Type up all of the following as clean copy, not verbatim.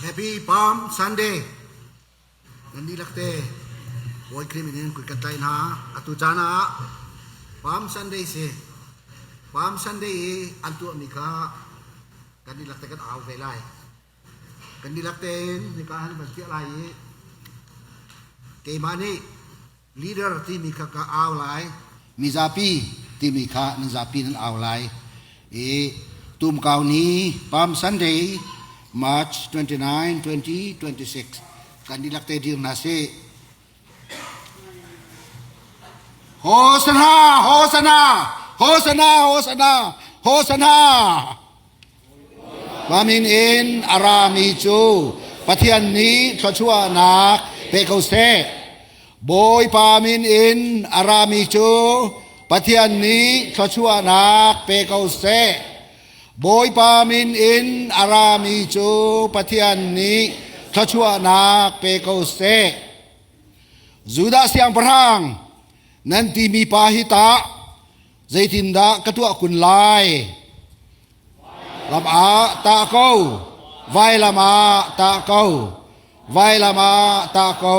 Happy Palm Sunday. Nan dihlak te Bawi Khrih min in kut kan tlaih hna. Atu caan ah Palm Sunday si. Palm Sunday i an tuahmi kha kan dihlak te kan au ve lai. Kan dihlak tein hika han van tiah lai i keimah nih leader timi kha ka au lai. Mizapi timi kha nan zapi nan au lai. I tumkau ni Palm Sunday March 29, 2026 kan dihlak te dir hna sih. Hosanna, Hosanna, Hosanna, Hosanna, Hosanna. Mamin in a rami cu Pathian nih thluachuahnak pe ko seh. Bawipa min in a rami cu Pathian nih thluachuahnak pe ko seh. Bawipa min in a rami cu Pathian nih thluachuahnak pe ko seh. Judah siangpahrang nan timi pa hi tah zeitindah ka tuah kun lai? Lam ah tah ko, vailam ah tah ko, vailam ah tah ko,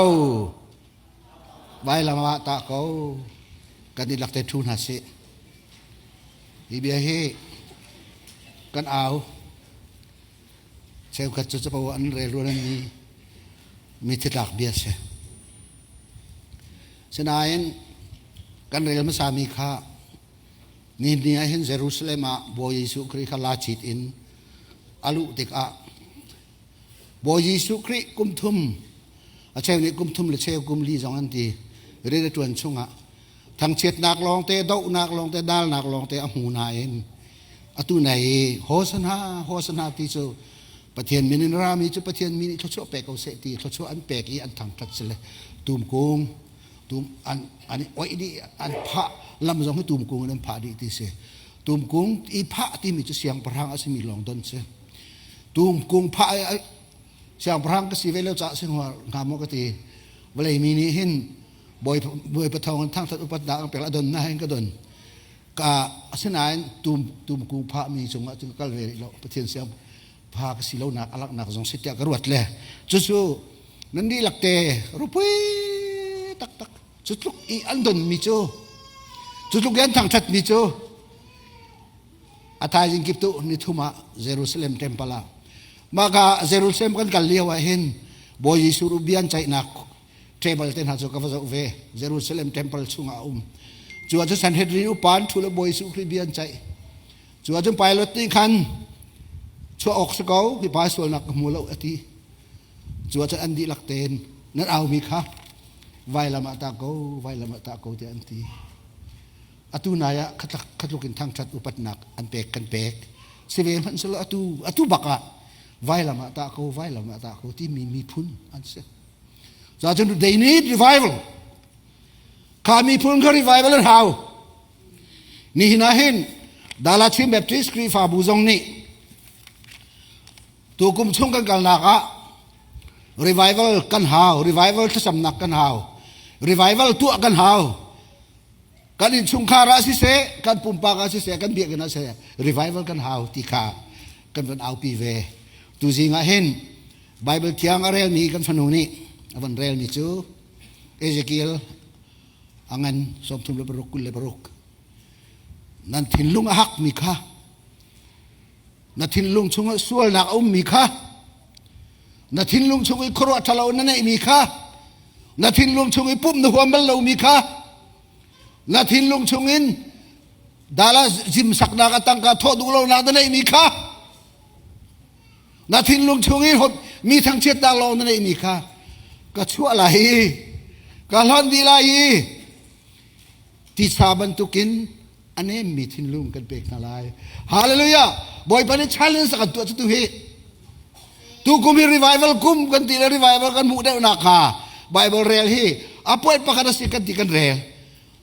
vailam ah tah ko. Kan i lak te ṭhu hna sih. Hi bia hi kan au. Cheukhat cu capo an rel ruan an mi mi thitlak bia si. Sinain kan rel hmasami kha Ni ni ah hin Jerusalem ah Bawi Jesuh Khrih kha lacit in a luh tikah Bawi Jesuh Khrih kum thum a cheu nih kum thum le cheu kum li zong an ti rian a ṭuan chungah thangchiatnak lawngte dohnak lawngte dalnak lawngte a hmu nain atu nai i Hosanna Hosanna ti cu Pathian min in rami cu Pathian min nih thluachuah pe ko seh ti thluachuah an pek i an thangṭhat si le tumkung tum an an oih dih an phah lam zong hi tumkung in an phah dih ti si tumkung i phah timi cu siangpahrang a simi lawng don si tumkung phah siangpahrang ka si ve lo caah si hnga maw ka ti vawlei mi nih hin bawi bawi pathawng in thangthat upat nak an pek a don na hin ka don ka asinain tum tumkung phah mi cungah cun ka kal ve rih lo pathian siang pha ka si lo nak alak nak zong si tiah ka ruat le cucu nan dihlak te rupui taktak cu tluk i an don mi cu cu tluk i an thangthat mi cu a thaizing kip tu ni thum ah Jerusalem temple ah maka Jerusalem kan kal lio ah hin Bawi Jesuh bian ceihnak table te hna cu ka va zoh ve Jerusalem temple chungah a um cu ah cu Sanhedrin upa an thu le Bawi Jesuh Khrih bia an ceih Cu ahcun pilot nih khan chuah awk si ko, hi pa sualnak ka hmu lo a ti. Cu ahcun an dihlak tein nan aumi kha vailam ah tah ko, vailam ah tah ko tiah an ti. Atu nai ah khatluk in thangṭhat upatnak an pek kan pek. Si ve hmanh selaw atu atu bak ah vailam ah tah ko, vailam ah tah ko timi miphun an si. Cuahcun they need revival. Kha miphun kha revival an hau. Nihin ah hin Dala Chin Baptist Khrihfabu zong nih tukum chung kan kalnak ah revival kan hau, revival thlacamnak kan hau, revival tuah kan hau. Kan innchungkhar ah siseh, kan pumpak ah siseh, kan biakinn ah siseh, revival kan hau ti kha kan van aupi ve. Tuzing ah hin Bible thiang a relmi kan fanu nih a van relmi cu Ezekiel a ngan 36 26 nan thinlung a hakmi kha na thinlung chungah sualnak a ummi kha na thinlung chung i khuaruah ṭhalo na neihmi kha na thinlung chung i pumh na huam bal lomi kha na thinlung chungin dala zim saknak a tangka thawh duh lonak na neihmi kha Na thinlung chung i mi thangchiatnak lawng na neihmi kha ka chuah lai i ka hlonh dih lai i tisa bantukin a nemmi thinlung kan pek hna lai. Hallelujah! Bawipa nih challenge a kan tuah cu tu hi. Tu kum hi revival kum kan ti le revival kan hmuh deuh nak kha Bible rel hi a point pakhat a si kan ti kan rel.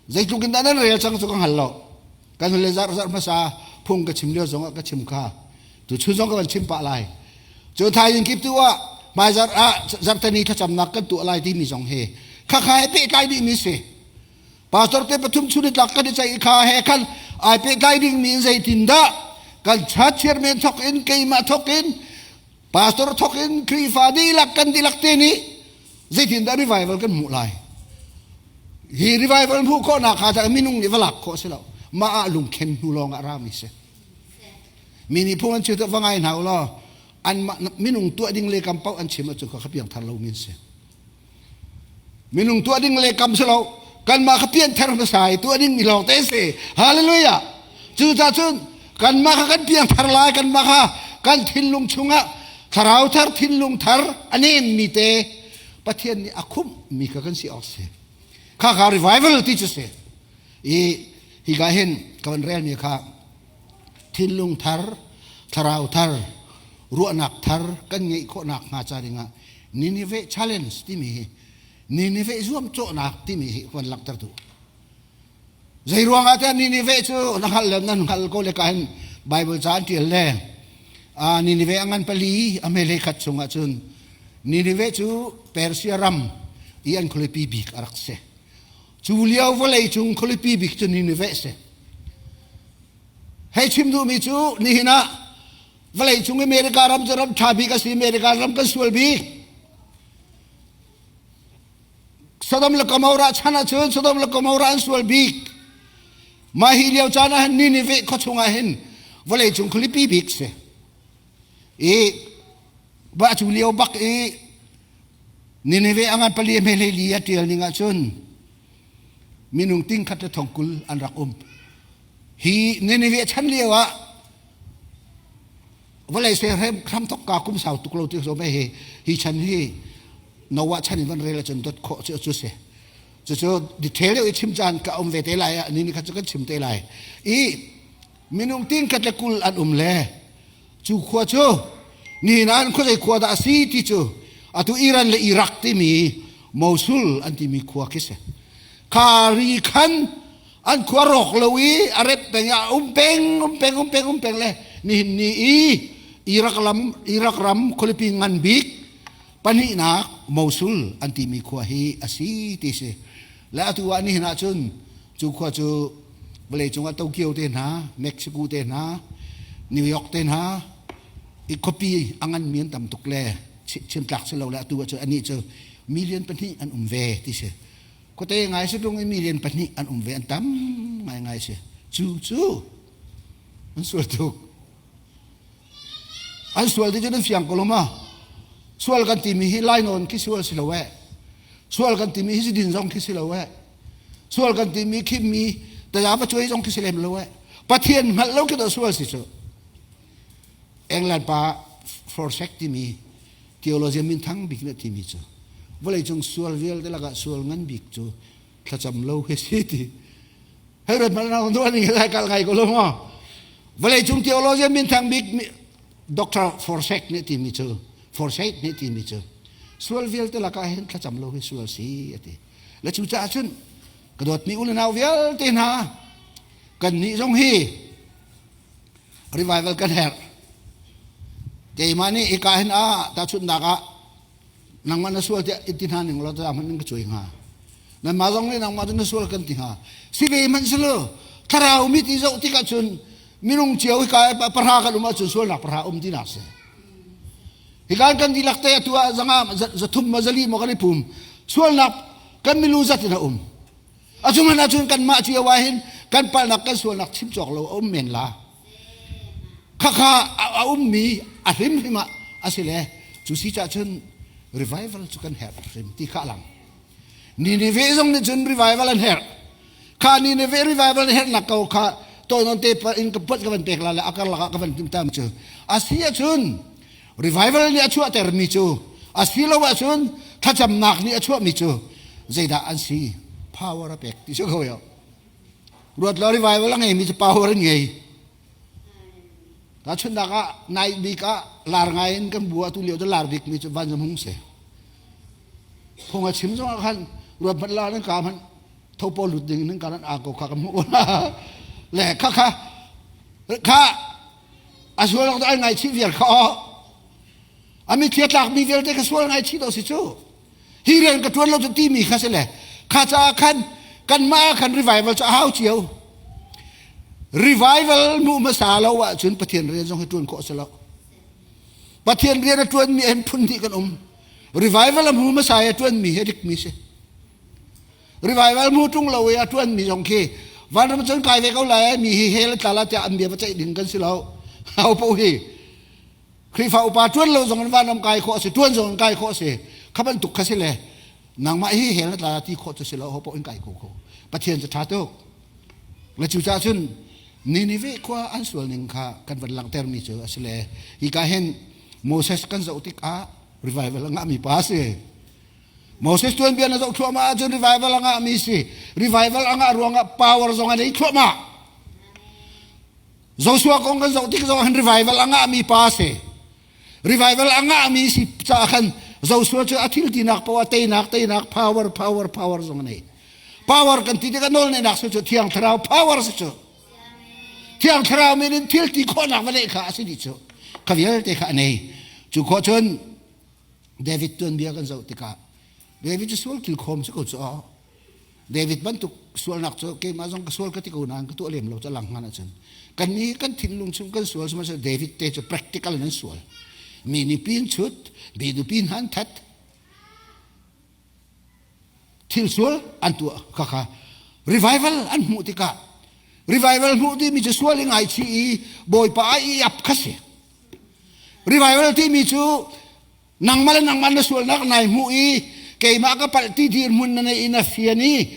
Zeitluk in dah nan rel cang cu ka hngal lo. Kan le zarh zarh hmasa phung ka chim lio zong ah ka chim kha. Tu chun zong ka van chim pah lai. Cu thaizing kip tu ah hmaizarh ah zarhteni thlacamnak kan tuah lai timi zong hi khakha he pehtlai dihmi si. Pastor te pathum chun i tlak kan i ceih kha he khan ai pehtlai dingmi in zeitindah kan church chairman thok in keimah thok in Pastor thok in Khrihfa dihlak kan dihlak te nih zeitindah revival kan hmuh lai? Hi revival hmuh khawhnak kha ta minung nih va lak khawh si lo. Mah ah lungkhen hnu lawng ah rami si. Mi nih phung an chim va ngai hna u law an minung tuah ding le kam paoh an chim ahcun kha piangthar lo min si. Minung tuah ding le kam si lo kanmah kha pianthar hmasa i tuah ding mi lawng te si. Hallelujah. Cucaah cun kanmah kha kan piangthar lai kanmah kha kan thinlung chungah thlarau thar thinlung thar a nem mi te Pathian nih a khumh mi kha kan si awk si. Kha kha revival ti cu si. I hi ka hin ka van rel mi kha thinlung thar thlarau thar ruahnak thar kan ngeih khawhnak hnga ca dingah Nineveh challenge timi hi Nineveh zuamcawhnak timi hi van langhter duh. Zei ruangah tiah Nineveh cu na hngalh le nan hngal ko le ka hin Bible ca an ṭial le Nineveh a ngan pali a hme khat chungah cun Nineveh cu Persia ram i an khualipi bik a rak si. Cu lio vawlei cung khualipi bik cu Nineveh si. Hei chim duhmi cu nihin ah vawleicung America ram cu ram ṭha bik a si America ram kan sual bik Sodom le Gomorrah chan ahcun Sodom le Gomorrah an sual bik mah hi lio caan ah hin Nineveh khua chungah hin vawleicung khualipi bik si i ba cu lio bak i Nineveh a ngan pali hme hlei li a ṭial ning ahcun minung ting khat le thong kul an rak um hi Nineveh chan lio ah vawlei se hram thok ka kum sau tuk lo ti so hi hi chan hi Noah chan in van rel ahcun dot khawh cu cu si cucu detail deuh i chim caan ka um ve te lai ah ni ni khat cu kan chim te lai i minung ting khat le kul an um le cu khua cu ni nan khuazei khua dah a si ti cu atu Iran le Iraq timi Mosul an timi khua khi si kha ri khan an khua rawk lo i a rep peng a um peng um peng um peng um peng le nihin ni i Iraq lam Iraq ram khualipi ngan bik pahnihnak Mosul an timi khua hi a si ti si le atu ah nihin ah cun cu khua cu vawlei cungah Tokyo te hna Mexico te hna New York te hna i khuapi a ngan mi an tam tuk le chim tlak si lo le atu ah cun anih cu million pahnih an um ve ti si Khuate ngai si tung i million pahnih an um ve an tam ngai ngai si. Cu cu an sual tuk. An sual ti cu nan fiang ko lo ma? Sual kan timi hi lainawn khi sual si lo eh. Sual kan timi hi zidin zong khi si lo eh. Sual kan timi khi mi taya va cuai zong khi si lem lo eh. Pathian hngalh lo khi dah sual si cu. England pa Forsek timi theologian minthang bik nih a timi cu vawleicung sual vialte lakah sual ngan bik cu thlacam lo hi si ti hei rat hmanh na tuah ning lai kal ngai ko lo maw vawleicung theologian minthang bik Dr. Forsek nih timi cu Forsek nih timi cu sual vialte lakah hin thlacam lo hi sual si a ti le cu caah cun ka dawtmi u le nau vialte hna kan nih zong hi revival kan herh keimah nih hika hin ah tahchunhnak ah nangmah na sual tiah ti hna ning law ta hmanh ka cuai hnga nanmah zong nih nangmah cu na sual kan ti hnga si ve hmanh si lo thlarau mit i zoh tikah cun minung cio hika pahra kan um ahcun sualnak pahra um tinak si hika kan dihlak te atu ah zanga zathum ma zali maw kan i pum sualnak kan milu zat in a um A cungan ahcun kanmah cio ah hin kan palhnak kan sualnak chim cawk lo a um men la. Khakha a ummi a hrimhrim ah a si le cu si cah cun revival cu kan herh hrim ti kha lang. Nineveh zong nih cun revival an herh. Kha Nineveh revival an herhnak ko kha tawinon te in ka pot ka van pek la le a karlak ah ka van tim tam cu. A si ahcun revival nih a chuahtermi cu a si lo ahcun thlacamnak nih a chuahmi cu zeidah an si power a pek ti cu ko yo ruat lo revival a ngeimi cu power an ngei tahchunhnak ah nai bik ah lar ngai in kan bu ah tu lio cu lar bik mi cu van hung si phung a chim zong ah khan ruat hmanh la nan ka hmanh thopo lut ding nan ka nan a ko kha ka hmuh le kha kha kha a sual awk ai ngaichih vial kha aw a mitthli a tlakmi vialte ka sual ngaichih dawh si cu hi rian ka ṭuan lo cu timi kha si le kha caah khan kanmah ah khan revival cu a hau cio revival hmuh hmasa lo ahcun Pathian rian zong hi ṭuan khawh a si lo. Pathian rian a ṭuanmi an phun hnih kan um. Revival a hmu hmasa i a ṭuanmi hi a dikmi si. Revival hmu ṭung lo i a ṭuanmi zong khi vanram cun kai ve ko lai mi hi hell tla la tiah an bia va ceih ding kan si lo. Ho paoh hi Khrihfa upa ṭuan lo zong in vanram kai khawh a si, ṭuan zong in kai khawh a si. Kha bantuk kha si le nangmah hi hell na tla ti khawh cu si lo, ho paoh in kai ko ko. Pathian cu ṭha tuk. Le cucaah cun Nineveh khua an sual ning kha kan van langhtermi cu a si le hika hin Moses kan zoh tikah revival a ngahmi pa a si. Moses tuanbia na zoh thluahmah ahcun revival a ngahmi si. Revival a ngah ruangah power zong a nei thluahmah. Joshua kong kan zoh tik zong hin revival a ngahmi pa a si. Revival a ngahmi si caah khan Joshua cu a thil tinak poah teinak teinak power power power zong a nei. Power kan ti tikah nawlneihnak si cu Thiang Thlarau power si cu. Thiang Thlarau min in thil ti khawhnak va neih kha a si dih cu. Kha vialte kha a nei. Cu khawh cun David tuanbia kan zoh tikah David cu sual kilkhawm si ko cu aw. David bantuk sualnak cu keimah zong ka sual ka ti ko nain ka tuah lem lo cu lang hngan ahcun kan nih kan thinlung chung kan sual sihmanhsehlaw David te cu practical in an sual. Mi nupi in chut, mi nupi hna an that. Thil sual an tuah kha kha revival an hmuh tikah revival hmuh timi cu sual i ngaichih i Bawipa ah i ap kha si. Revival timi cu nangmah le nangmah na sualnak nai hmuh i keimah ka palh ti dirhmun na nei i na fian i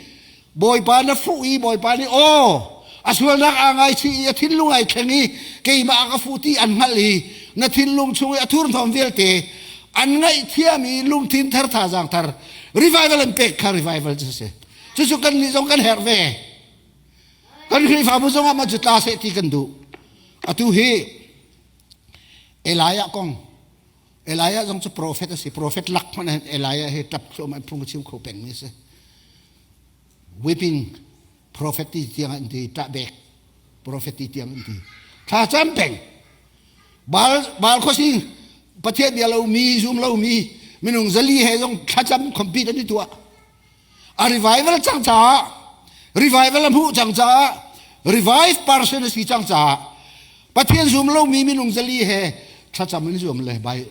Bawipa na fuh i Bawipa nih aw a sualnak aa ngaichih i a thinlung ai thleng i keimah a ka fuh ti an hngalh i na thinlung chung i a thurhnawm vialte an ngaihthiam i lungthin thar thazaang thar revival an pek kha revival cu si cucu kan nih zong kan herh ve kan Khrihfabu zong ah mah cu tla seh ti kan duh atu hi Elijah kong Elijah zong cu profet a si. Profet lak hmanh ah Elijah hi ṭap thluahmah in phung a chim kho pengmi a si. Weeping prophet ti tiang an ti, ṭahbek prophet ti tiang an ti. Thla cam peng. Baal Baal khuasing Pathian bia lomi, zum lomi minung zali he zong thlacam compete an i tuah. A revival cang caah revival a hmuh cang caah revive person a si cang caah Pathian zum lomi minung zali he thlacam in zuam le by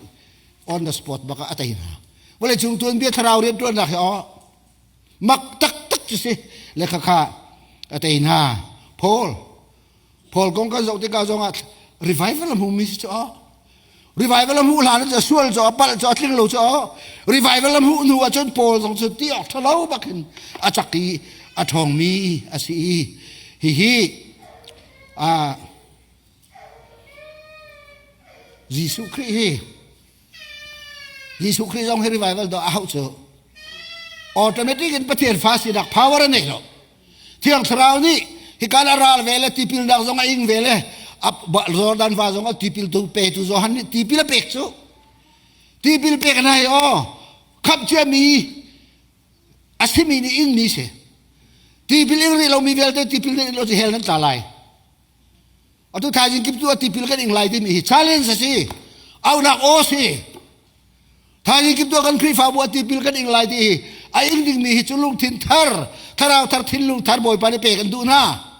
on the spot bak ah a tei hna. Vawlei cung tuanbia thlarau rianṭuannak hi aw mak taktak cu si le khakha a tei hna. Paul Paul kong kan zoh tikah zongah revival a hmumi si cu aw revival a hmuh hlan cu sual cu a palh cu a tling lo cu aw revival a hmuh hnu ahcun Paul zong cu ti awk ṭhalo bak in a cak i a ṭhawngmi a si i hihi ah Jesuh Khrih hi Jesuh Khrih zong hi revival do a hauh cu automatic in Pathian fa sinak power a nei lo Thiang Thlarau nih hika la ral ve le tipilnak zong a ing ve le Jordan va zong a tipil tu petu Johan nih tipil a pek cu tipil pek na hi aw khamh ciami a simi nih ing mi si tipil ing rih lomi vialte tipil nih lo cu hell nan tla lai atu thaizing kip tu a tipil kan ing lai timi hi challenge a si aunak aw si thaizing kip tu kan Khrihfabu a tipil kan ing lai ti hi a ing dingmi hi cu lungthin thar thlarau thar thinlung thar Bawipa nih pek an duh hna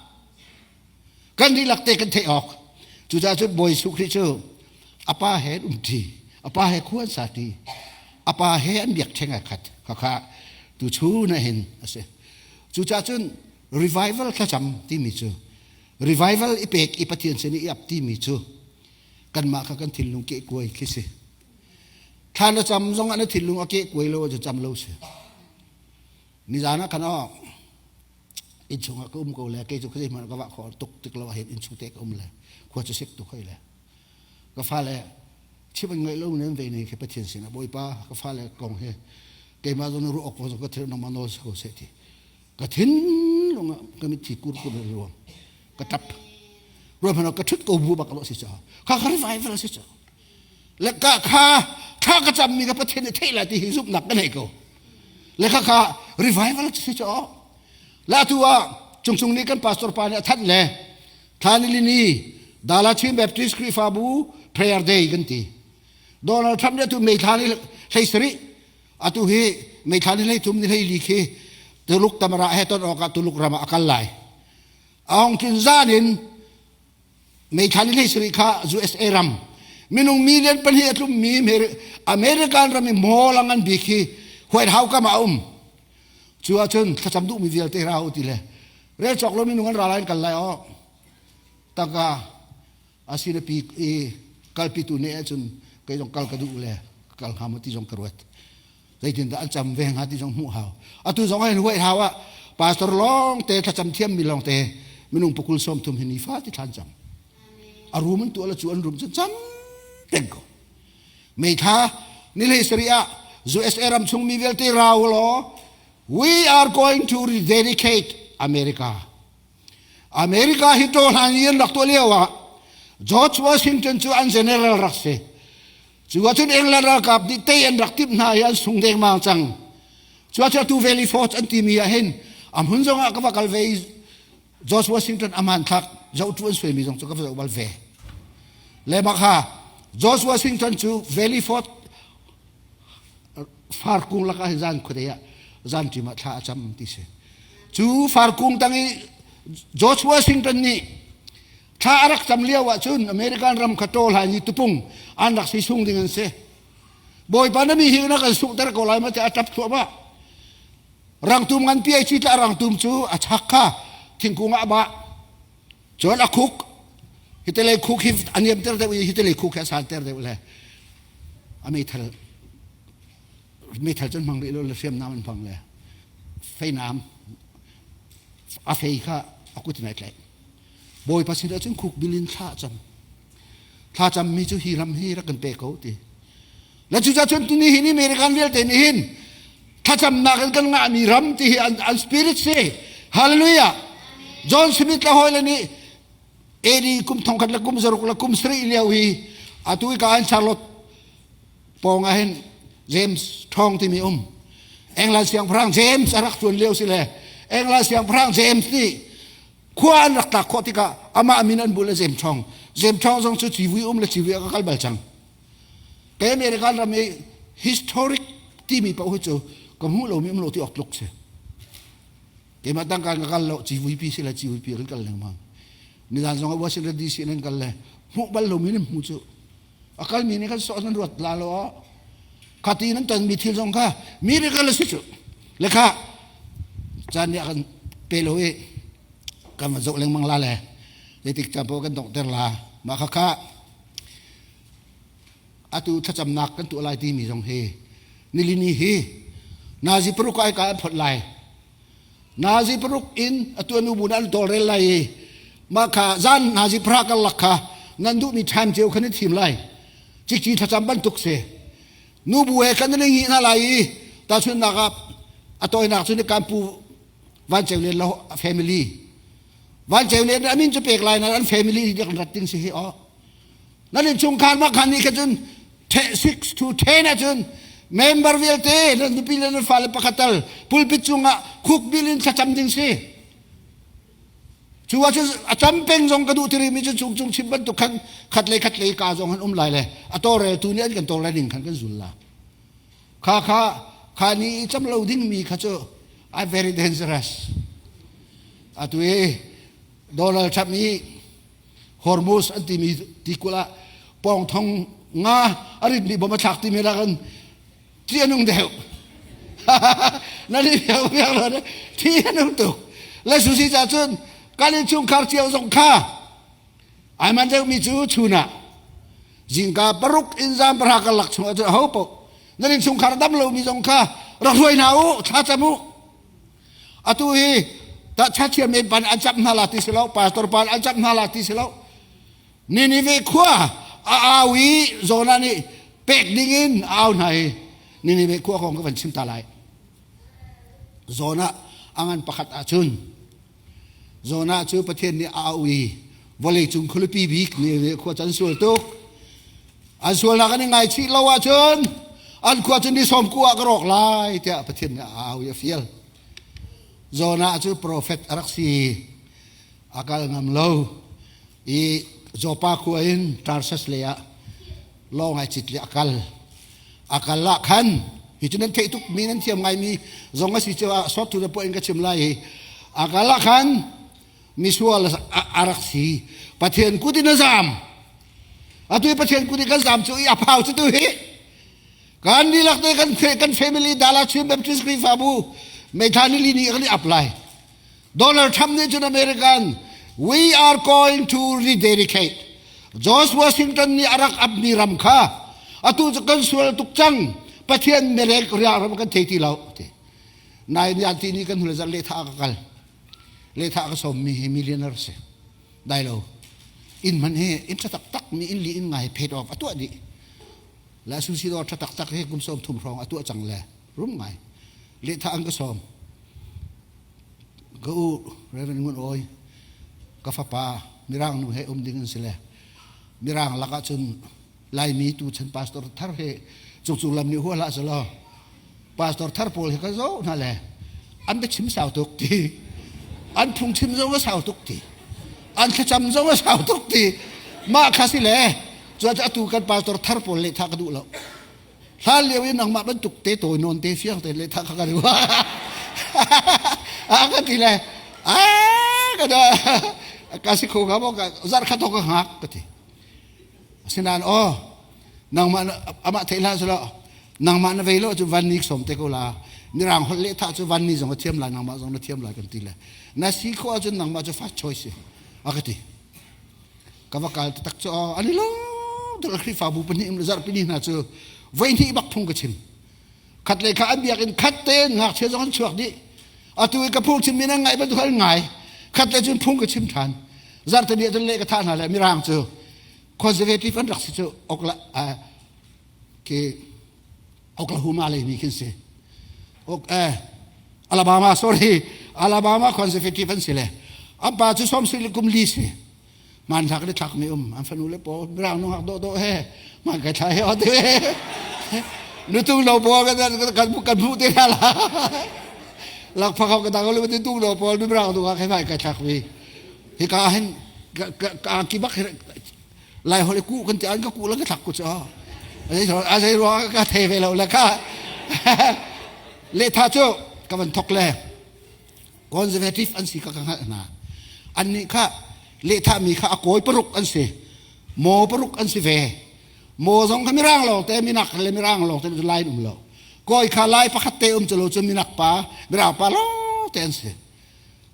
kan dihlak te kan theih awk cucaah cun Bawi Jesuh Khrih cu a pa he an umṭi a pa he khua an sa ṭi a pa he an biakṭheng ai khat khakha tu chun ah hin a si cucaah cun revival thlacam timi cu revival i pek i Pathian sin i ap timi cu kanmah kha kan thinlung ke kuai khi si thla na cam zong ah na thinlung a ke kuai lo cu cam lo si nizan ah khan oh innchung ah ka um ko le kei cu khuazei hmanh ka vah khawh tuk tik lo ahhin innchung te ka um le khua cu sik tuk hoi le ka fale chim an ngaih lo nan ve ne khi Pathian sinah Bawipa ka fale kong hi keimah zong ruah awk zong ka thil nangmah nawl si ko seh ti ka thinlung ah ka mitthi kur kur ruang ka tap ruah hmanh ka thut ko bu bak lo si cha kha kha revival si cha le ka kha kha ka cam mi ka Pathian nih theih lai ti hi zumhnak ka nei ko le kha kha revival si cha la tu ah cungcung nih kan pastor pa nih a thanh le thlanilini Dala Chin Baptist Khrihfabu prayer day kan ti Donald Trump nih atu May thla ni hlei sarih atu hi May thla ni hlei thum ni hlei li khi Tuluk tamara he ton awkah Tuluk ram ah a kal lai a hong tlun zan in May thla ni hlei sarih kha USA ram. Minung million pahnih a tlummi American ram i mall a ngan bik hi White House kam ah a um. Cu ahcun thlacam duhmi vialte ra u ti le rel cawk lo minung an ra lai an kal lai aw. Tangka asina pi i kalpitu nih ahcun kei zong kal ka duh le kal hnga maw ti zong ka ruat. Zeitindah an cam ve hnga ti zong hmuh hau. Atu zong hin White House ah pastor lawng te thlacam thiammi lawng te minung pakul sawm thum hi nifa ti thlan cam. A rum an tuah le cu an rum cu cam peng ko. Meitha nilei sarih ah USA ram chung mi vialte ra u law we are going to rededicate America. America hi to hlan i an rak tuah lio ah George Washington cu an general rak si. Cu ahcun England ralkap nih tei an rak timh hna i an sung dengmang cang. Cu ahcun atu Valley Forge an timi ah hin a hmun zong ah ka va kal ve i George Washington a hmanthlak zohtu an suaimi zong cu ka va zoh bal ve. Le bak ha George Washington cu Valley Forge farkung lakah hin zan khuadei ah zan ṭim ah thla a cam ti si. Cu farkung tang i George Washington nih thla a rak cam lio ahcun American ram kha ṭawl hai ni tupung an rak si sung ding an si. Bawipa na mi hi na kan sunghter ko lai ma tiah a ṭap thluahmah. Rangtum nganpi ai ci tla rangtum cu a chak kha thingkung ah a bah. Cun a khuk hitelei khuk hi a niamter deuh i hitelei khuk hi a santer deuh le a meithal meithal cun hmang rih lo le hriamnam an hmang le feinam a fei kha a kut in ai tlaih. Bawipa sinah cun khuk bil in thla a cam. Thla cammi cu hi ram hi rak kan pe ko ti. Le cucaah cun tuni hin American vialte nih hin thlacamnak in kan ngahmi ram ti hi an, an spirit si. Hallelujah. John Smith le hawi le nih AD kum thongkhat le kum zaruk le kum sarih lio hi atu i ka an Charlotte pawng ah hin James Thong timi um. England siangpahrang James a rak tuan lio si le England siangpahrang James nih khua an rak tlak khawh tikah amah min an bul le James Thong. James Thong zong cu civui um le civui a ka kal bal cang. Kei American ram i historic timi paoh hi cu ka hmuh lomi um lo ti awk tluk si. Keimah tangka ka kal lo civuipi si le civuipi kan kal lengmang. Nizan zong ah Washington DC nan kal le hmuh bal lomi nan hmu cu. A kalmi nih kan sawh nan ruat la lo. Khati nan tonmi thil zong kha miracle a si cu. Le kha caan nih a kan pe lo i kan va zoh lengmang la le zeitik caan paoh kan donghter la. Mah kha kha atu thlacamnak kan tuah lai timi zong hi nilini hi nazi paruk ai ka an phot lai nazi paruk in atu anu bu an tawlrel lai i mah kha zan nazi pra kal lak kha nan duhmi time cio khan i thim lai cikci thlacam bantuk si nu bu he kan nan ngi hna lai i tahchunhnak ah a tawinak cu ni kan pu van ceu len lo family van ceu len amin cu pek lai na an family dik rat ting si hi o Nan innchungkhar mah khan nih kha cun 6 to 10 ahcun member vialte nan nupi le nan fale pakhat tal pulpit cungah khukbil in thlacam ding si. Cu ahcun a cam peng zong ka duh tiri mi cu chung chung chim bantuk khan khat lei khat lei ka zong han um lai le a tawlreltu nih an kan tawlrel ning khan kan zul la. Kha kha kha ni cam lo ding mi kha cu I very dangerous. Atu i Donald Trump nih Hormuz an timi tikulh ah pawng thong nga a ritmi bom a thlak timi nakin thi a nung deuh. Na ni biak biak lo thi a nung tuk. Le susi ca cun kan innchungkhar cio zong kha ai man deuhmi cu chun ah zingka paruk in zan pahra karlak chung ah cun aho paoh nan innchungkhar dam lomi zong kha rak hruai hna u thla cam u Atu hi ta men pan an chap hna la ti si lo, pastor pan an chap hna la ti si lo. Ninive khua a au i Jonah nih pek ding in a au hna i Ninive khua kong ka van chim ta lai. Jonah a ngan pakhat ahcun Jonah cu Pathian nih a au i vawlei cung khualipi bik Ninive khua cu an sual tuk. An sualnak an i ngaichih lo ahcun an khua cu ni sawm ku ah ka rawk lai tiah Pathian nih a au i a fial. Jonah cu profet a rak si. A kal ngam lo i Joppa khua in Tarsus lei ah lawng ai cit le a kal. A kal ah khan hi cu nan theih tuk mi nan thiam ngaimi zong a si cu ah short to the point ka chim lai i a kal ah khan misual a rak si. Pathian kut in a zam. Atu i Pathian kut i kan zam cu i a phau cu tu hi. Kan dihlak te kan kan family Dala Chin Baptist Khrihfabu meitha ni li ni kan i ap lai. Donald Trump nih cun American we are going to rededicate. George Washington nih a rak apmi ram kha atu cu kan sual tuk cang. Pathian merek ria ram kan thei ti lo. Nai ni ti ni kan hule zar le tha ka kal. Le tha ka som mi hi millionaire si. Dai lo. Inn man hi inn tha taktak mi inn li inn ngai paid off atuah dih. La susi dawr tha taktak hi kum som thum hrawng atuah cang le rum ngai. Le tha an ka som. Ka u Reverend Ngun Awi ka fapa Mirang nu he um ding an si le Mirang lakah cun Laimi tu chan pastor thar he cungcung lam nih hua hlah selaw pastor thar pawl he ka zoh hna le an biachim sau tuk ti an phungchim zong a sau tuk ti an thlacam zong a sau tuk ti mah kha si le cu atu kan pastor thar pawl le tha ka duh lo Hlan lio i nangmah bantuk te tawi nawn te fiang te le tha kha ka ruah. A ka ti le a ka da ka si kho ka mo ka zar kha to ka hngak ka ti. Asinain oh nangmah amah theih hlah selaw nangmah na vei lo cu van ni som te ko la mirang holh le tha cu van ni zong a thiam lai nangmah zong na thiam lai kan ti le na si kho ahcun nangmah cu first choice a ka ti. Ka va kal taktak cu an i lawm tuk. Khrihfabu pahnih um le zarhpi ni hna cu voihnih bak phung ka chim. Khat le kha an biakinn khat tein ngakchia zong an chuak dih. Atu i ka phung chimmi nan ngaih bantuk an ngai. Khat le cun phung ka chim ṭhan. Zarhte ni ah cun leh ka thah hna le Mirang cu conservative an rak si cu Okla ke Oklahoma lei mi khin si. Ok, eh, Alabama, sorry, Alabama conservative an si le. An pa cu som sili kum li si. Hmanthlak le thlak mi um. An fanu le paw mirang nungak dawh dawh he man kai thla he ote. Nutung lo paw kan kan kan hmuh te la. Lak phak ka dang lu ti tung lo paw nu mirang nungak he mai kai thlak mi. Hi ka hin ka ki bak Lai holh ku kan ti an ka ku la ka thlak ku chu. A zei ruang ka thei ve lo le ka. Le tha cu ka van thok le conservative an si ka ka hngalh hna. Annih kha lehthahmi kha a kawi paruk an si. Maw paruk an si ve. Maw zong kha mirang lawng te minak le mirang lawng te lai um lo. Kawi kha lai pakhat te um cu lo cu minak pa mirang pa lawng te an si.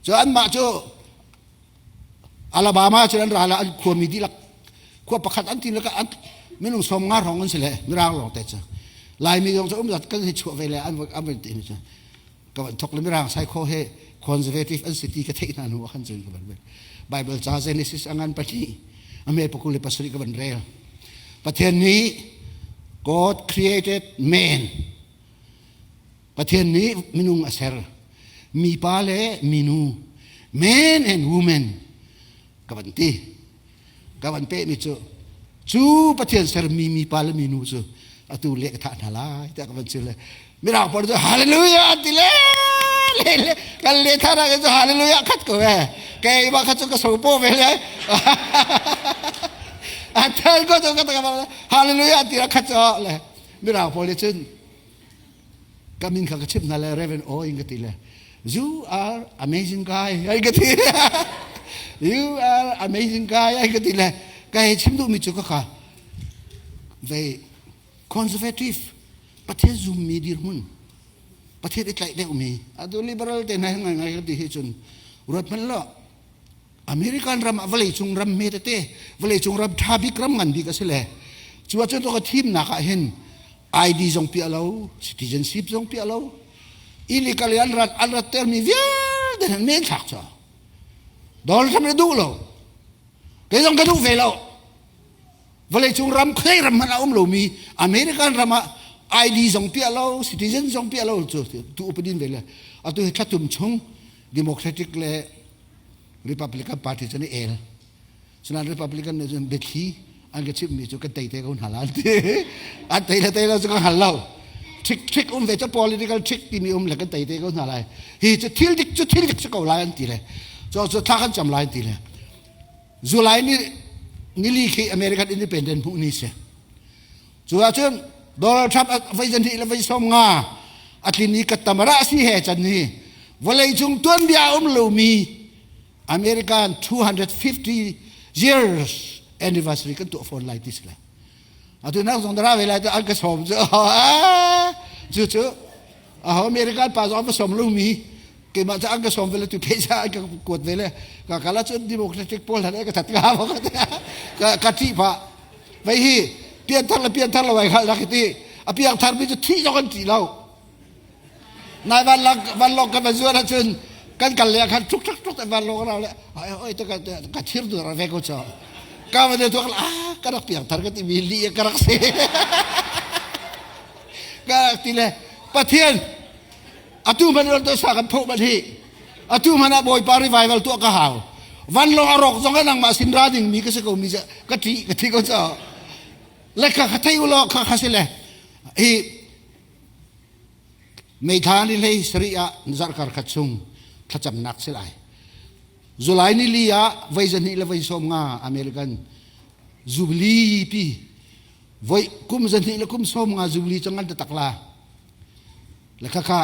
Cu anmah cu Alabama cu an ra la an khuami dihlak khua pakhat an ti le an minung som nga hrawng an si le mirang lawng te cu Laimi zong cu um zat kan hi chuah ve le an an van ti cu ka van thok le mirang sai kho he conservative an si ti ka theih hna hnu ah khan cun ka van Bible ca Genesis angan pahnih ame pakul le pasarih ka van rel Pathian nih God created man Pathian nih minung a ser mipa le minu man and woman ka van ti ka van pehmi cu cu Pathian sermi mipa le minu cu atu le ka thah hna lai tiah ka van chim le mirang pawl cu hallelujah an ti le le le kan le thah na cu hallelujah khat ko e keimah kha cu ka so po ve le a thal ko cu ka ta hallelujah ti khat cu le mirang pawl nih cun ka min kha ka chimh hna le Reverend O in ka ti le you are amazing guy ai ka ti you are amazing guy ai ka ti le ka hei chim duhmi cu ka kha ve conservative Pathian zummi dirhmun Pathian i tlaih deuhmi atu liberal te hna ngai ngai ka ti hi cun ruat hmanh lo American ram ah vawlei cung ram hme tete vawlei cung ram ṭha bik ram ngan bik a si le cu ahcun ka thimnak ah hin ID zong piah lo citizenship zong piah lo illegal an rat an rat termi vialte nan men thlak cu Donald Trump na duh lo kei zong ka duh ve lo vawlei cung ram khuai ram hmanh a um lomi American ram ah ID zong piah lo citizen zong piah lo cu tu upadin ve le atu hi thlatum chung Democratic le Republican Party cu an i el. Sinain Republican nih cun biathli an ka chimhmi cu kan tei te ko hna la an ti. An tei le tei lo cu ka hngal lo. Trick trick um ve cu political trick timi um le kan tei te ko hna lai. Hi cu thil dik cu thil dik si ko lai an ti le. Cu cu thla kan cam lai an ti le. July ni nili khi American Independent hmuh ni si. Cu ahcun Donald Trump voi zan le voi som nga a tlin i ka tamara si he can ni vawlei cung tuanbia um lomi American 250 years. Anniversary kan tuah fawn lai ti si lai. Atu nak zong dara ve lai tu an ka sawm cu cu cu aho American pa zong an va sawm lo mi keimah cu an ka sawm ve le tu pheisa an ka kuat ve le ka kala cun democratic pawl han ka that nga ma ka ka ṭih pah vei hi pianthar le pianthar lo ai khal rak ti a piangthar mi cu thih zong an ṭih lo nai van lang van long kan va zuan ahcun kan kal le khan tuk tuk tuk van long ra le ai oi te ka ka thir dur ve ko cho ka va de tu ah ka rak piangthar ka ti mi li ka rak si ka rak ti le pathian atu man ron to sa kan pho ban hi atu man ah bawipa revival tuah ka hau van long a rok zong nangmah sin ra ding mi ka si ko mi ka thi ka thi ko cho le ka kha thei u law kha kha si le hi Meithla ni hlei sarih ah zarhkar khat chung thlacamnak si lai. July ni li ah voi zahnih le voi sawm nga American Jubilee pi voi kum zahnih le kum sawm nga Jubilee cu ngan tak la. Le khakha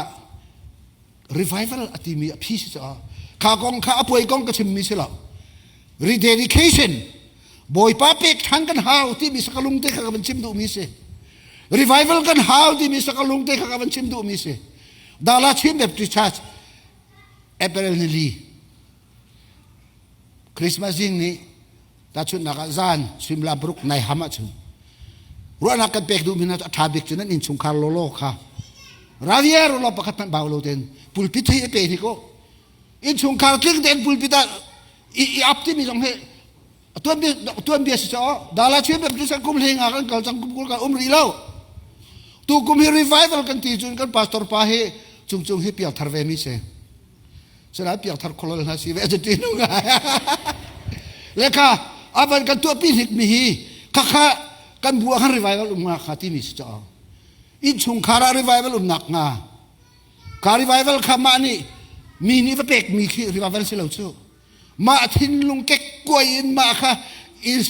revival a timi a phi si caah kha kong kha a puai kong ka chimmi si lo. Rededication Bawipa pek ṭhan kan hau timi sakalung te kha ka van chim duhmi si. Revival kan hau timi sakalung te kha ka van chim duhmi si. Dala Chin Baptist Church April ni li Christmas zing ni tahchunhnak ah zan suimilam paruk nai ham ahcun ruahnak kan pek duhmi hna cu a ṭha bik cu nan innchungkhar lawlaw kha ravier law pakhat hmanh bau lo tein pulpit hi a pe hnik u innchungkhar tling tein pulpit ah i ap timi zong hi tuanbia si caw dala chin baptist kum hlei nga kan kal cang kum kul kan um rih lo tu kum hi revival kan ti cun kan pastor pa hi cung cung hi piang thar ve mi si sala piang thar kholol hna si ve a ti nu ngai le kha avan kan tuah pi hnik mi hi kha kha kan bu kan revival um nga kha ti mi si caw in chungkhar ah revival um nak nga Ka revival kha mah nih mi nih va pek mi khi revival si lo cu. Mah thinlung kekkuai in mah kha i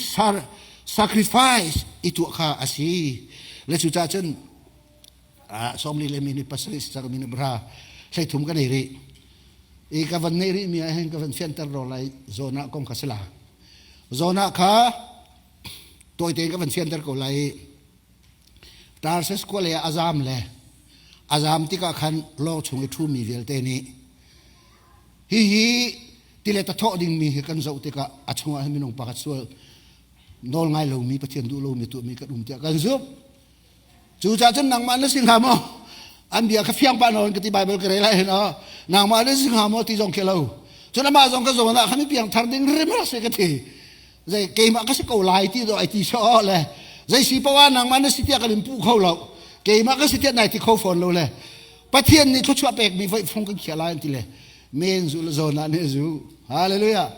sacrifice i tuah kha a si. Le cu cah cun sawmli le minute pasarih cang minute bra hleithum ka nei rih. I ka van nei rih mi ah hin ka van fianter ro lai zona kong kha sila. Zona kha tawite ka van fianter ko lai. Tarsis khua lei ah a zaam le a zaam tikah khan lawng chung i ṭhumi vialte nih hihi tilet a thawh dingmi hi kan zoh tikah a chungah hin minung pakhat sual nawl ngai lomi Pathian duh lomi tuahmi kan um tiah kan zumh. Cucaah cun nangmah na si hnga maw? An bia kha fiang pah nawn ka ti Bible ka rel ah hin aw nangmah na si hnga maw ti zong khi lo. Cun amah zong ka zawn ah khan mi piang thar ding rim rak si ka ti. Zei keimah ka si ko lai ti do ai ti so le zei si poah nangmah na si tiah kan in puh kho lo keimah ka si tiah nai ti kho fawn lo le Pathian nih thluachuah pek mi voi fung kan khiah lai an ti le men zu le zawn ah nih zu hallelujah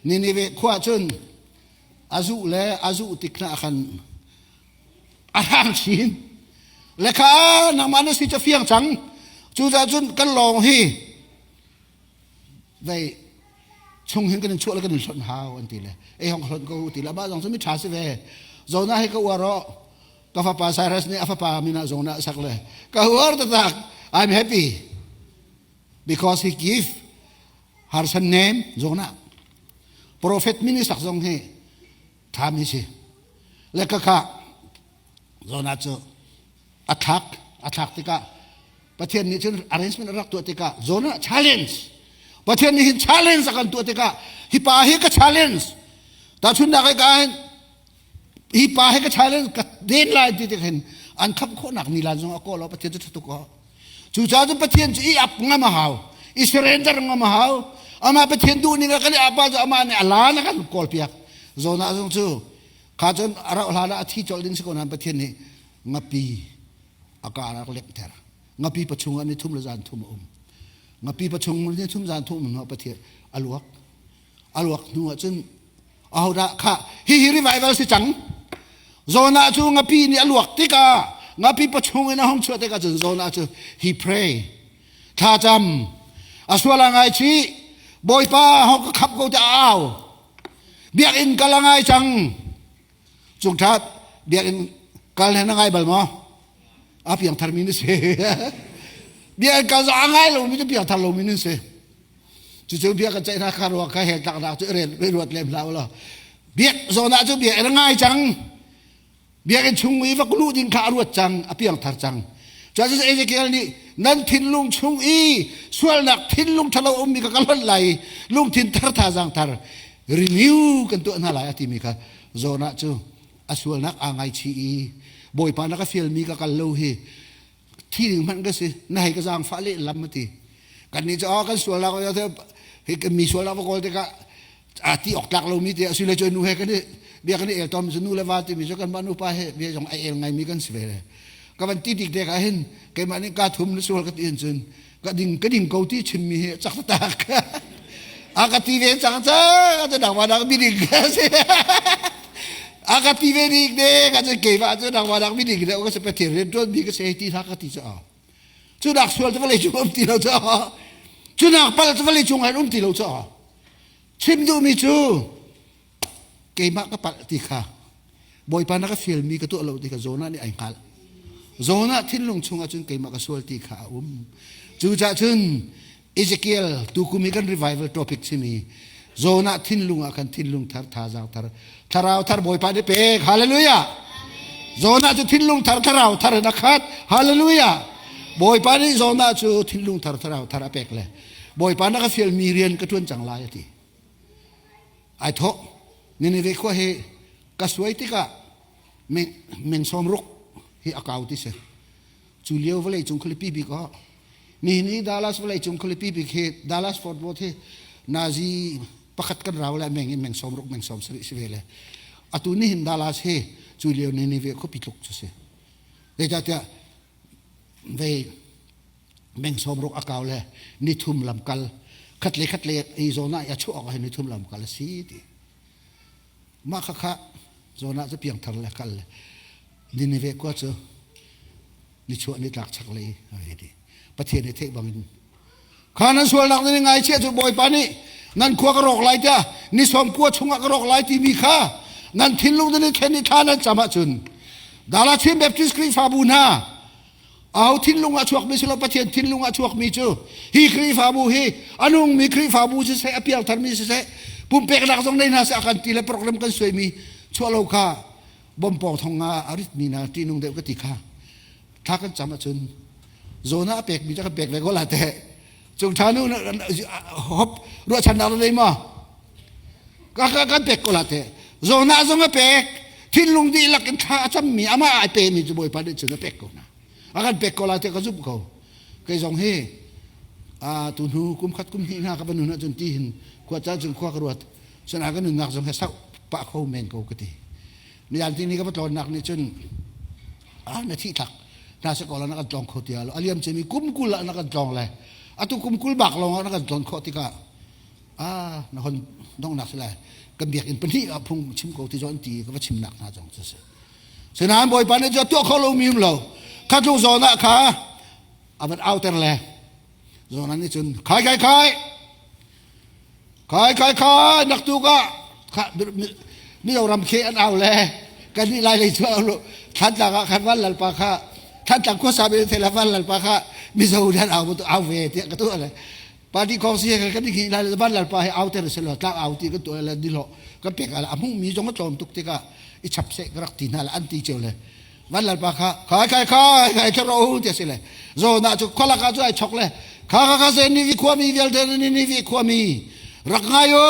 Ninive khua cun azu le azu tik hna khan a hrang chin le kha nangmah na si cu fiang cang cucaah cun kan lawng hi vei chung hin kan in chuah le kan in hlonh hau an ti le ei hong hlonh ko ti le mah zong cu mi ṭha si ve Jonah hi ka uar aw ka fapa Cyrus nih a fapa min ah Jonah sak le ka uar taktak I'm happy because he give her son name Jonah prophet min i sak zong hi ṭha mi si le ka kha Jonah cu a thlak a thlak tikah Pathian nih cun arrangement a rak tuah tikah Jonah challenge Pathian nih hin challenge a kan tuah tikah hi pa hi ka challenge tahchunhnak ah ka hin hi pa hi ka challenge ka den lai ti tik hin an khap khawhnak ni lan zong a kawl Pathian cu ṭha tuk aw cucaah cun Pathian cu i ap ngam a hau i surrender ngam a hau amah Pathian duh ning a kan i apa cu amah nih a lan a kan kawl piak Jonah zong cu kha cun a rauh hlan ah a thi colh ding si ko nain Pathian nih ngapi a ka rak lekter ngapi pachung ah ni thum le zan thum a um ngapi pachung ni thum zan thum um Pathian a luak a luak hnu ah cun ahodah kha hi hi revival si cang Jonah cu ngapi nih a luak tikah ngapi pachung in a hung chuah tikah cun Jonah cu he pray thla cam a sual a ngaichih bawipa hong ka khap ko te au biakinn kal a ngai cang Cungṭhat biakinn kal he na ngai bal maw? A piangthar mi na si. Biakinn kal zong a ngai lomi cu piangthar lomi nan si. Cucu bia kan ceih hna kha ruang kha he tlaknak cu i ruat lem hlah u law. Biak zawn ah cu bia in ngai cang. Biakinn chung i va luh ding kha a ruat cang, a piangthar cang. Cun Ezekiel nih nan thinlung chung i sualnak thinlung ṭhalo ummi kha ka hlonh lai i lungthin thar thazaang thar renew kan tuah hna lai a timi kha Jonah cu a sualnak aa ngaichih i Bawipa na ka fialmi ka kal lo hi thi ding hmanh ka si na hei ka zaangfah lehlam a ti. Kannih cu oh, kan sualnak hi mi sualnak va kawl tikah a ti awk tlak lomi te asile cu nu he kan i bia kan i el tom cu nu le va timi cu kanmah nupa he bia zong ai el ngaimi kan si ve le ka van ti tik te ka hin keimah nih ka thum na sual ka ti hin cun ka ding ka ding ko ti chimmi hi cak tak a ka ti ve cang cang a dang wa dang mi ding ka si a ka ti ve dik de ka cu keimah cu dang wa dang mi ding de ka si pathian rian tuan mi ka si ti hna ka ti cu cu nak sual cu vawlei cung um ti lo cu cu nak pal cu vawlei cung um ti lo cu Chim duhmi cu keimah ka palh ti kha Bawipa na ka fialmi ka tuah lo ti kha Jonah nih ai hngalh. Jonah thinlung chungah cun keimah ka sual ti kha a um. Cucaah cun Ezekiel tukum i kan revival topic chimi Jonah thinlung ah khan thinlung thar thazaang thar thlarau thar Bawipa nih pek. Hallelujah. Jonah cu thinlung thar thlarau thar in a khat. Hallelujah. Bawipa nih Jonah cu thinlung thar thlarau thar a pek le Bawipa na ka fialmi rian ka ṭuan cang lai a ti. Ai thawh. Nineveh khua hi ka suai tikah meng sawm ruk hi a kau ti si. Cu lio vawlei cung khualipi bik ah nihin i Dallas vawlei cung khualipi bik hi Dallas Fort Worth hi Nazi pakhat kan rau le meng in meng sawm ruk meng sawm sarih si ve le atu nihin Dallas hi cu lio Nineveh khuapi tluk cu si. Zeicahtiah vei meng sawm ruk a kau le nithum lamkal khat le khat le i zawn ah a chuah awk ah nithum lamkal a si ti mah kha kha zawn ah cu piangthar le kal le Nineveh khua cu nichuah nitlak chak lei a ti Pathian i theih bangin kha nan sualnak nan i ngaichiah cu Bawipa nih nan khua ka rawk lai tiah ni sawm kua chungah ka rawk lai timi kha nan thinlung nan i thlen i thla nan cam ahcun Dala Chin Baptist Khrihfabu hna Au thinlung ah chuakmi si lo Pathian thinlung ah chuakmi cu hi Khrihfabu hi a nungmi Khrihfabu siseh a piangtharmi siseh pumpeknak zong nei hna seh a kan ti le program kan suaimi chuah lo kha bompawng thong nga a ritmi na ṭihnung deuh ka ti kha thla kan cam ahcun zona a pekmi cu kan pek ve ko la teh cung ṭha nu hop ruahchannak na nei maw ka kan pek ko la teh zona zong a pek thinlung dihlak in thla a cammi amah ai pemi cu Bawipa nih cun a pek ko hna a kan pek ko lai tiah ka zumh ko kei zong hi a tu hnu kum khat kum hnih hna ka va nun ahcun ti hin khua caan cun khua ka ruat cun a ka nunnak zong he sau pah kho men ko ka ti mian ti ni ka va tlawnnak nih cun a na thih thak na se ko la na kan tlawng kho tia lo aliam chemi kum kul ah na kan tlawng le atu kum kul bak lawng ah na kan tlawn khawh tikah ah na hon donghnak si lai kan biakinn pahnih ah phung chim ko ti zawn ti ka va chimnak hna zong cu si sinain bawipa nih cu tuah kho lo mi um lo kha tluk zawn ah kha a van auter le zawn nih cun khai khai khai khai khai khai nak tu ka kha Mizoram khi an au le kan nih lai lei cu Thantlang ah khan van lalpa kha Thantlang khuasa mi thela van lalpa kha Mizo nan au au ve tiah ka tuah le Party kong si he kan hi lai van lalpa he au ter se lo tlak au ti kan tuah le di lo kan pek ala amu mi zong a tlawm tuk tikah i chap se ka rak ti hna la an ti cheu le van lalpa kha khai khai khai khai kha ro ti si le zo na chu kholaka chu ai chok le kha kha kha se ni vi khua mi vialte ni ni vi khua mi rak ngai u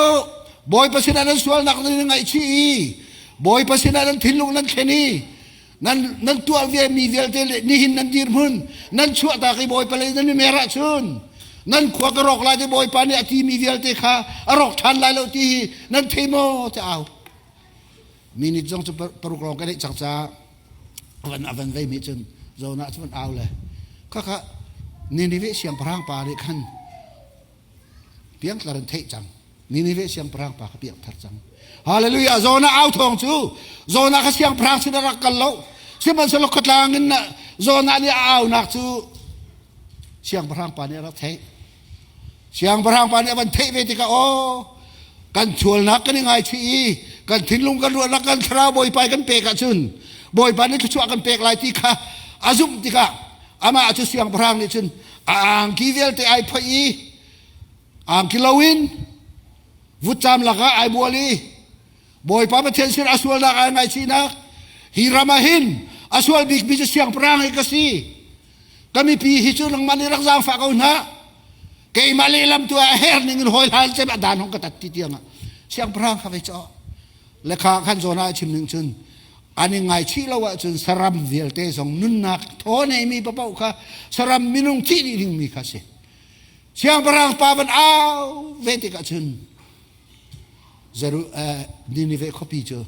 bawipa sinah nan sualnak nan ngaih chih i bawipa sinah nan thinlung nan thlen i nan nan tuah ve mi vialte le nihin nan dirhmun nan chuahtak i bawipa lei nan i mer ahcun nan khua ka rawk lai ti bawipa nih a ti mi vialte kha a rawk ṭhan lai lo ti hi nan thei maw ti au minute zong cu paruk lawng ka neih cang caah avan avan vei mi cun zona cu van au le khakha Nineveh siangpahrang pa nih khan piangtlar in theih cang Nineveh siangpahrang pa kha piangthar cang Hallelujah Zona au thawng cu Zona kha siangpahrang sin a rak kal lo sihmanhsehlaw khuatlang in Zona nih a aunak cu siangpahrang pa nih a rak theih siangpahrang pa nih a van theih ve tikah aw kan sualnak kan i ngaichih i kan thinlung kan ruahnak kan thlarau bawipa kan pek ahcun bawipa nih thluachuah kan pek lai ti kha a zumh tikah amah cu siangpahrang nih cun a angki vialte ai phoih i angki loin vutcam lakah ai bual i. Bawipa Pathian sin a sualnak ai ngaihchihnak hi ram ah hin a sual bikmi cu siangpahrang hi ka si. Ka mipi hi cu nangmah nih rak zaangfah ko hna. Keimah lehlam tu ah a her ning in hawi hlan cem a dan hong ka tat ti tiang ah siangpahrang kha vei caw. Le kha khan zawn ah chim ning cun an i ngaichih lo ahcun saram vialte zong nunnak thaw neimi papoh kha saram minung thih dih dingmi kha si. Siangpahrang pa van au ve tikah cun Zeru Nineveh khuapi cu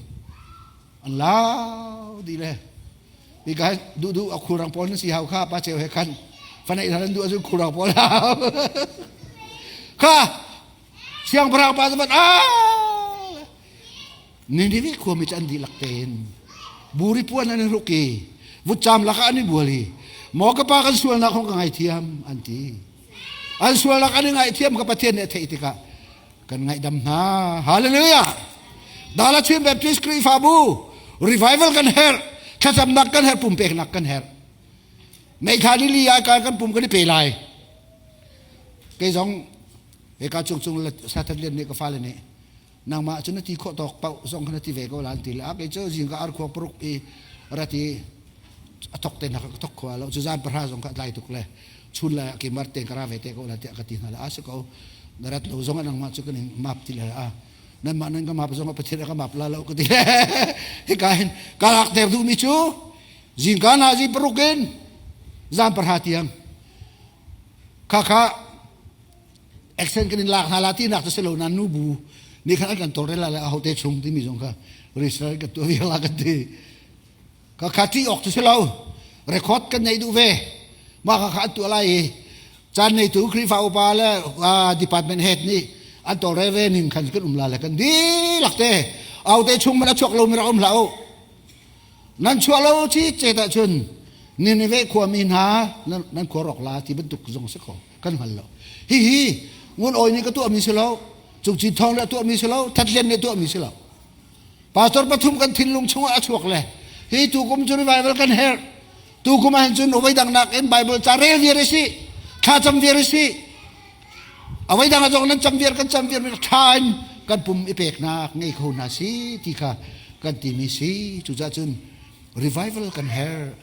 an lau dih le Hika duhduh a khurang pawl na si hau kha pa ceu he khan fanaih hna nan duh ahcun khurang pawl hau kha siangpahrang pa cu van ah Nineveh khuami cu an dihlak tein buri puan an i hruk i vutcam lakah an i bual i maw ka pa kan sualnak hong ka ngaithiam an ti an sualnak an i ngaihthiam ka Pathian nih a theih tikah kan ngaihdam hna hallelujah Dala Chin Baptist Khrihfabu revival kan herh thlacamnak kan herh pumpeknak kan herh meithla ni li ah kan pum kan i pe lai kei zong hika cung cung satan lian nih ka fale nih nangmah cu na ti khawh tawk paoh zong kha na ti ve ko la an ti le a kei cu zingka ar khua paruk i rati a thok te na ka thok khua lo cu zan pahra zong kha tlai tuk le chun lai ah kimar te ka ra ve te ko la tiah ka ti hna la a si ko na rat lo zong ah nangmah cu kan in map ti le a nanmah nan ka map zong ah pathian ka map la lo ka ti le hika hin ka lak ter duh mi cu zingka na zi paruk in zan pahra tiang kha kha accent kan in lak hna la ti nak cu si lo nan nu bu nih khan an kan tawlrel la le a hote chung timi zong kha research kan tuah vial la kan ti ka kha ti awk cu si lo record kan nei duh ve mah kha kha an tuah lai i caan neitu Khrihfa upa le department head nih an tawlrel ve ning khan kan um la le kan dihlak te aute chung man a chuak lo mi rak um hlah u Nan chuah lo ci cet ahcun Nineveh khuami hna nan khua rawk la ti bantuk zong si kho kan hngal lo. Hihi ngun awi nih ka tuahmi si lo, Cungcin Thawng nih a tuahmi si lo, Thatlian nih a tuahmi si lo. Pastor pathum kan thinlung chungah a chuak le hi tukum cu revival kan herh. Tukum ah hin cun owei dang nakin Bible ca rel viar i si, thlacam viar i si. Awei dang ah zong nan cam viar kan cam viar mi tha in kan pum i peknak ngei kho hna si ti kha kan timi si. Cucaah cun revival kan herh.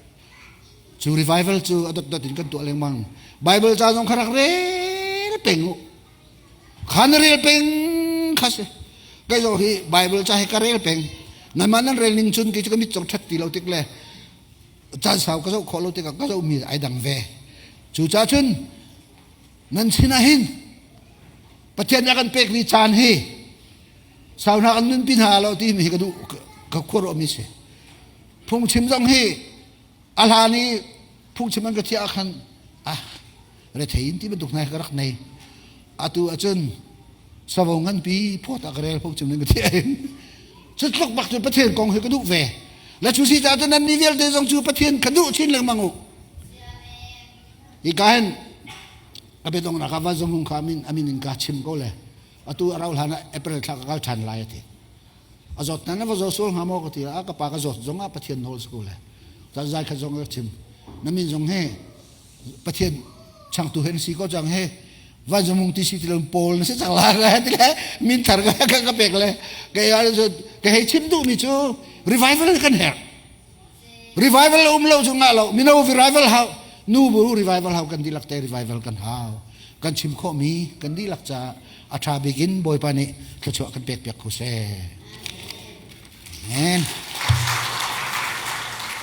Cu revival cu a dotdot in kan tuah lengmang. Bible ca zong kha rak rel peng u. Kha na rel peng kha si. Kei zong hi Bible ca hi ka rel peng. Nanmah nan rel ning cun kei cu ka mit zong ṭhat ti lo tik le caan sau ka zoh khawh lo tikah ka zohmi ai dang ve. Cucaah cun nan sinah hin Pathian nih a kan pekmi caan hi sau hna kan nunpi hna lo ti mi hi ka duh ka khuaruahmi si. Phungchim zong hi a hlan i phungchim an ka thiah ah khan ah rethei in ti bantuk hna ka rak nei. Atu ahcun savo nganpi phawt ah ka rel phungchim nan ka thiah in cu tluk bak cu Pathian kong hi ka duh ve. Le cu si caah cun nan mi vialte zong cu Pathian ka duh chin lengmang u. Hika hin a biadonghnak ah van zong kha amin amin in ka chim ko le atu a rau hlan ah April thla ka kal ṭhan lai a ti. A zawt na na va zaw sual hnga maw ka ti a ka pa ka zawt zong ah Pathian nawl si ko le. Caan zai khat zong ka chim. Na min zong he Pathian changtu he na si ko cang he van zumung ti si ti lo Paul na si cang la le ti le min thar ka ka ka pek le ka ka hei chim duh mi cu revival kan herh. Revival um lo cu ngah lo mino revival hau nu bu revival hau kan dihlak te revival kan hau kan chim khawhmi kan dihlak caah a ṭha bik in Bawipa nih thluachuah kan pek piak ko seh. Amen.